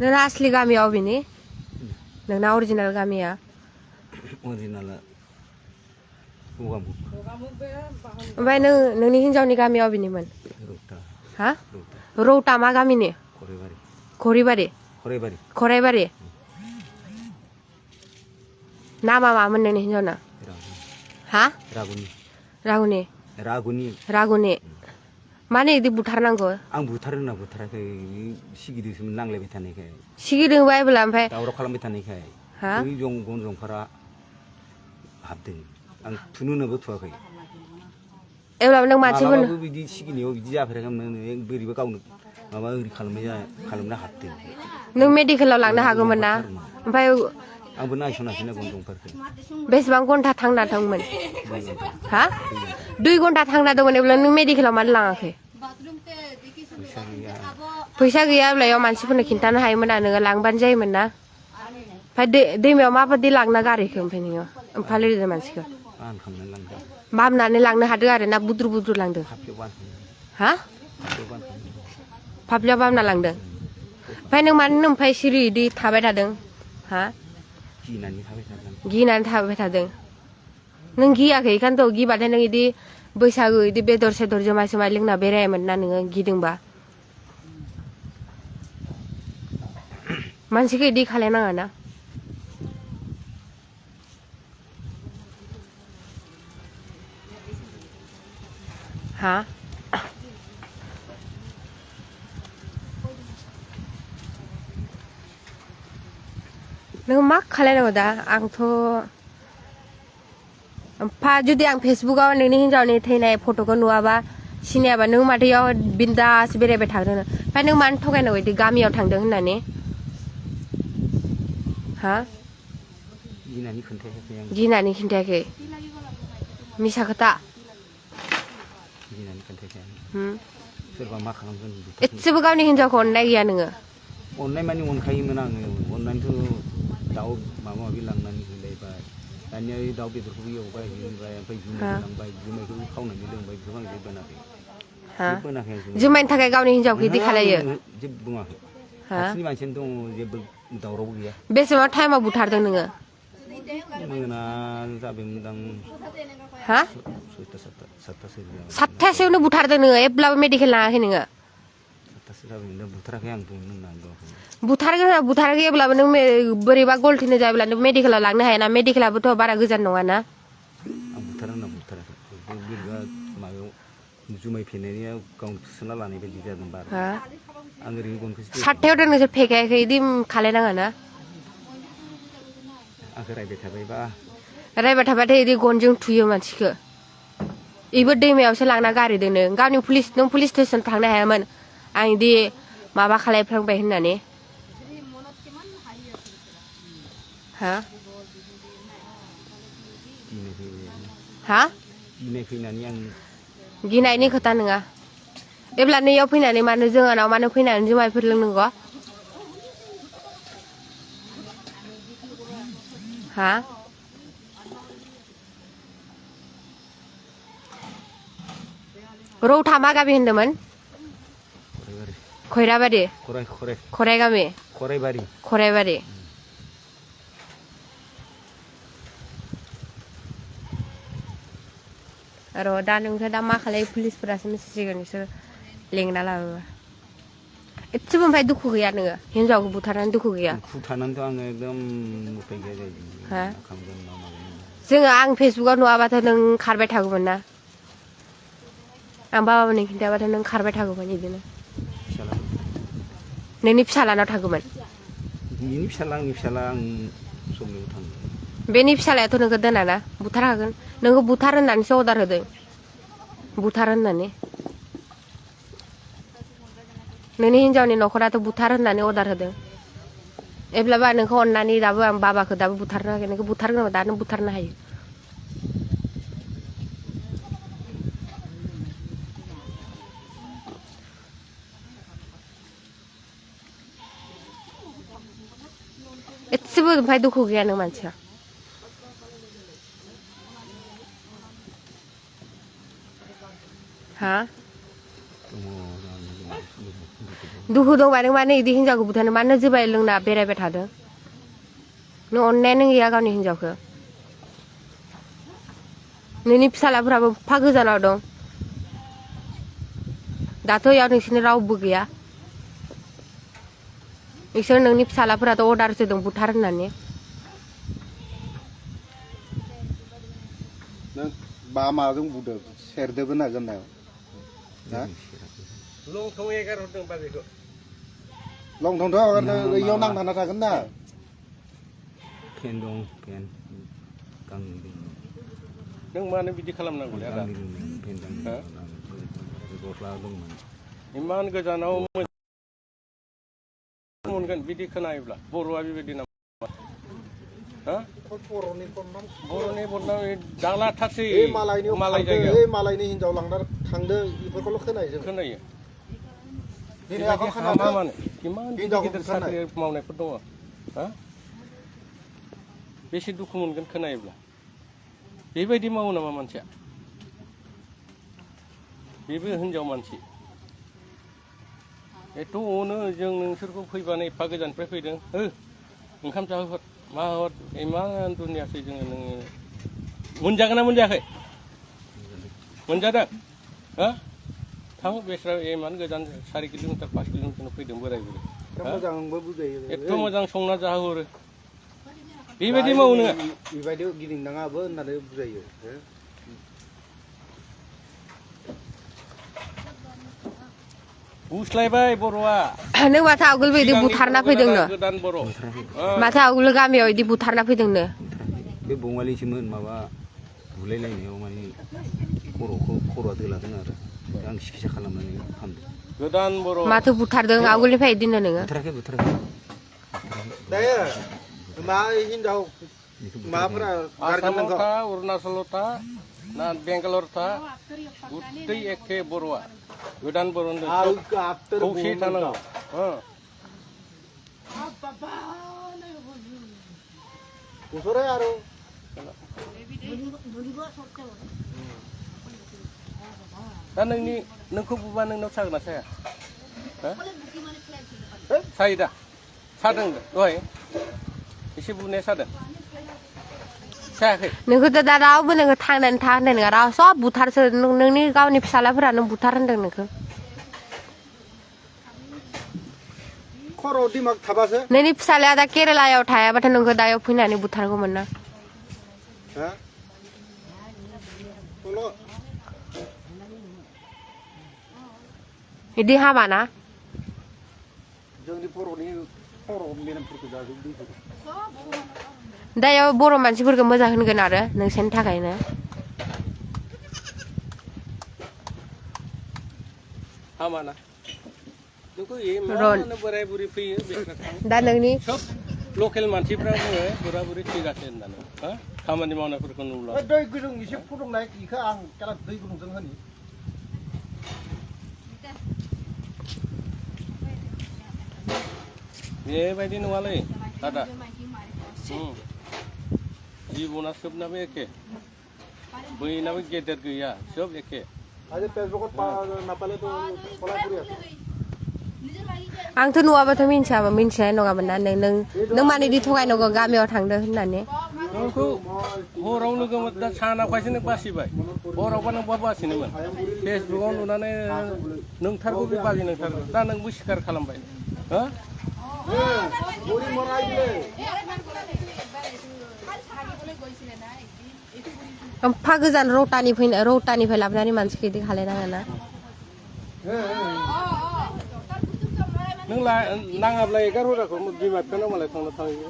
नोंना असलि गामिया अबेनि नोंना अरिजिनेल गामिया अरिजिनेला गगामुग ओमफ्राय नोंनि हिनजावनि गामिया अबेनिमोन रौता हा रौता मा गामिनि खरैबारि खराइबारि नामा मामोन नोंनि हिनजावना हा रागुनि मानो इदि बुथारनांगौ आं बुथारो होनना बुथाराखै सिगिदोंसोमोन नांलायबाय थानायखाय सिगिदों बायबोला ओमफ्राय दावराव खालामबाय थानायखाय गन जंफारा हाबदों आं थुनो होनोबो थुवाखै एब्लाबो नों मानसिखौ मालाबाबो बिदि सिगिनायाव बिदि जाफेराखैमोन बोरैबा गावनो माबा ओरै खालामना हाबदों नों मेडिकेलाव लांनो हागौमोन ना ओमफ्राय आंबो नायसनाखैना गन जंफारखौ बेसेबां घन्टा थांना दंमोन हा 2 घन्टा थांना दंमोन अब्ला नों मेडिकेलाव मानो लाङाखै फैसा गैया अब्ला मानसिफोरनो खिन्थानो हायोमोन ना नोङो लांबानो जायोमोन ना ओमफ्राय दैमायाव माबायदि लांना गारिखौ ओमफ्राय नोङो फालिदो मानसिखौ बामनानै लांनो हादो आरो ना बुद्रु लांदो हा फाफ्लियाव बामना लांदों ओमफ्राय नों मानो ओमफ्राय सिरि इदि थाबाय थादों हा गिनानै थाबाय थादों नों गियाखै बेखायनोथ' गिबाथाय नों इदि बैसागु इदि बेदर सेदर जुमाय सुमाय लोंना बेरायामोन ना नोङो गिदोंबा मानसिखौ इदि खालायनाङा ना हा नों मा खालायनांगौ दा आंथ' जुदि आं फेसबुकाव नोंनि हिनजावनि थैनाय फट'खौ नुवाबा सिनायाबा नों माथो इयाव बिन्दास बेरायबाय थागोन ओमफ्राय नों मानो थगायनांगौ इदि गामियाव थांदों होननानै हा गिनानै खिन्थायाखै मिसा खोथा सोरबा मा खालामगोन एसेबो गावनि हिनजावखौ अननाय गैया नोङो अननाय मानि अनखायोमोन आङो अननानैथ' दाउ माबा माबि लांनानै होलायबाय दानिया दाउ बेदरखौबो एवबाय होबाय ओमफ्राय जुमायबो लांबाय जुमायखौबो खावनानै लोंबाय बेखौ आं जेबो होनाखै जुमायनि थाखाय गावनि हिनजावखौ इदि खालायो जेबो बुङाखै खाथिनि मानसियानो दङ जेबो दावरावबो गैया बेसेबां टाइमाव बुथारदों नोङो मोना जाबायमोनदां हा 7थासोआवनो बुथारदों नोङो एब्लाबो मेडिकेल लाङाखै नोङो 7थासो जाबायमोन बुथाराखै आं बुथाराखै अब्लाबो नों बोरैबा गलथिनो जायोब्ला नों मेडिकेलाव लांनो हायाना मेडिकेलाबोथ' बारा गोजान नङाना आं बुथारा होनना बुथाराखै बोरैबा माबायाव जुमाय फेनाया गावनो थुसोना लानाय बायदि जादों बारा आं ओरैनो गनखौसो 7थायाव नोंसोर फेखायाखै इदि खालायनाङा ना आंखौ रायबाय थाबायबा रायबाय थाबाथाय इदि गनजों थुयो मानसिखौ इबो दैमायावसो लांना गारहैदों नों पुलिस स्टेसन थांनो हायामोन आं इदि माबा खालायफ्लांबाय होननानै हा गिनायनि खोथा नङा एब्ला नैयाव फैनानै मानो जोंहानाव मानो फैनानै जुमायफोर लोंनांगौ हा रौता मा गामि होनदोंमोन खैराबारि खराइ गामि खराइबारि र' दा नोंसोर दा मा खालायो पुलिसफोरासो मिथिसिगोन बिसोर लेंना लाबोबा एसेबो ओमफ्राय दुखु गैया नोङो हिनजावखौ बुथारनानै दुखु गैया बुथारनानैथ' आङो एकदम उफाय गैया जायो जोङो आं फेसबुकाव नुवाबाथ' नों खारबाय थागौमोन ना आं बाबामोननो खिन्थाबाथ' नों खारबाय थागौमोन बिदिनो नोंनि फिसालानाव थागौमोन बिनि फिसाला आंनि फिसाला आं सबनियावबो थाङो बेनि फिसालायाथ' नोंखौ दोनाना बुथारखागोन नोंखौ बुथार होननानैसो अर्डार होदों बुथार होननानै नोंनि हिनजावनि न'खराथ' बुथार होननानै अर्डार होदों एब्लाबो नोंखौ अननानै दाबो आं बाबाखौ दाबो बुथारनो हायाखै नोंखौ बुथारगोन दानो बुथारनो हायो एसेबो ओमफ्राय दुखु गैया नों मानसिया हा दुखु दंबा नों मानो इदि हिनजावखौ बुथारनो मानो जुमाय लोंना बेरायबाय थादों नों अननायानो गैया गावनि हिनजावखौ नोंनि फिसालाफोराबो फा गोजानाव दं दाथ' इयाव नोंसोरनि रावबो गैया बिसोर नोंनि फिसालाफोराथ' अर्डारसो दं बुथार होननानै नों बा माजों बुदों सेरदोबो ना गोनायाव लंथं एगार हरदों बाजैखौ लंथंथ' इयाव नांथाना थागोन ना फेन दं फेन गांनै दं नों मानो बिदि खालामनांगौ आदा गांनै दं फेन दं गस्ला दंमोन इमान गोजानाव मोनगोन बिदि खोनायोब्ला बर'आ बेबायदि नामा बर'नि बदनाम दांला थासै मालायनि मालाय जायगायाव मालायनि हिनजाव लांना थांदो बेफोरखौल' खोनायो जों खोनायो दिनै बेबायदि आखाव हामा खानानै मानो इमान गिदिर गिदिर साख्रि मावनायफोर दङ बेसे दुखु मोनगोन खोनायोब्ला बेबायदि मावो नामा मानसिया बेबो हिनजाव मानसि एथ' अनो जों नोंसोरखौ फैबानो एफा गोजाननिफ्राय फैदों ओंखाम जाहोहर मा हर इमान दुनियासै जोङो नोङो मोनजागोन ना मोनजायाखै मोनजादों थां बेस्रा इमान गोजान 4 किल'मिटार 5 किल'मिटार फैदों बोराय बुरै मोजांबो बुजायो एथ' मोजां संना जाहोहरो बेबायदि मावो नोङो बेबायदि गिदिंनाङाबो होननानै बुजायो गुस्लायबाय बर'आ नों माथो आवगोल बिदि बुथारना फैदों नो गोदान बर' माथो आवगोल गामियाव इदि बुथारना फैदों नो बे बङालिसोमोन माबा बुलायलायनायाव माने खर'आ दोलादों आरो आं सिकित्सा खालामनानै हामदों गोदान बर' माथो बुथारदों आवगोलनिफ्राय इदिनो नोङो बुथाराखै दायो मा हिनजाव माबाफोरा आसामाव था अरुणाचलाव था ना बेंगालर था गुत्तै एखे बर'आ गोदान बर' खौसे थानांगौ उसरे आरो दा नोंखौ बुबा नोंनाव सागोन ना साया सायो दा सादों दहाय एसे बुनाया सादों सायाखै नोंखौथ' दा रावबो नोङो थांनानै था होनदों नोङो राव सब बुथारसो नोंनि गावनि फिसालाफोरानो बुथार होनदों नोंखौ खर' दिमाग थाबासो नोंनि फिसालाया दा केरेलायाव थायाबाथाय नोंखौ दायाव फैनानै बुथारगौमोन ना बिदि हामा ना जोंनि बर'नि खर' मेलेमफोरखौ जाजोबदों दायाव बर' मानसिफोरखौ मोजां होनगोन आरो नोंसोरनि थाखायनो हामा ना नोंखौ इमानो बोराय बुरि फैयो दा नोंनि सब लकेल मानसिफ्रा बुङो बोरा बुरि थैगासिनो होननानै खामानि मावनायफोरखौ नुब्ला दै गुदुं एसे फुदुंनाय बेखौ आं दै गुदुंजों होनि बेबायदि नङालै दादा जिबना सोबनाबो एखे बयनाबो गेदेर गैया सब एखे आरो फेसबुकआव नापालेथ' आंथ' नुवाबाथ' मिन्थिनाय नङामोन ना नों मानो इदि थगायनांगौ गामियाव थांदों होननानै नोंखौ हराव लोगो दा सानाव खायसे नों बासिबाय हरावबा नों बहा बासिनोमोन फेसबुकाव नुनानै नोंथारगौ बे बाजै नोंथारगौ दा नोंबो सिखार खालामबाय एफा गोजान रौतानिफ्राय लाबोनानै मानसिखौ इदि खालायनाङा ना नों नाङाब्ला एगार हराखौ बिमा बिफानाव मालाय थांना थाहैयो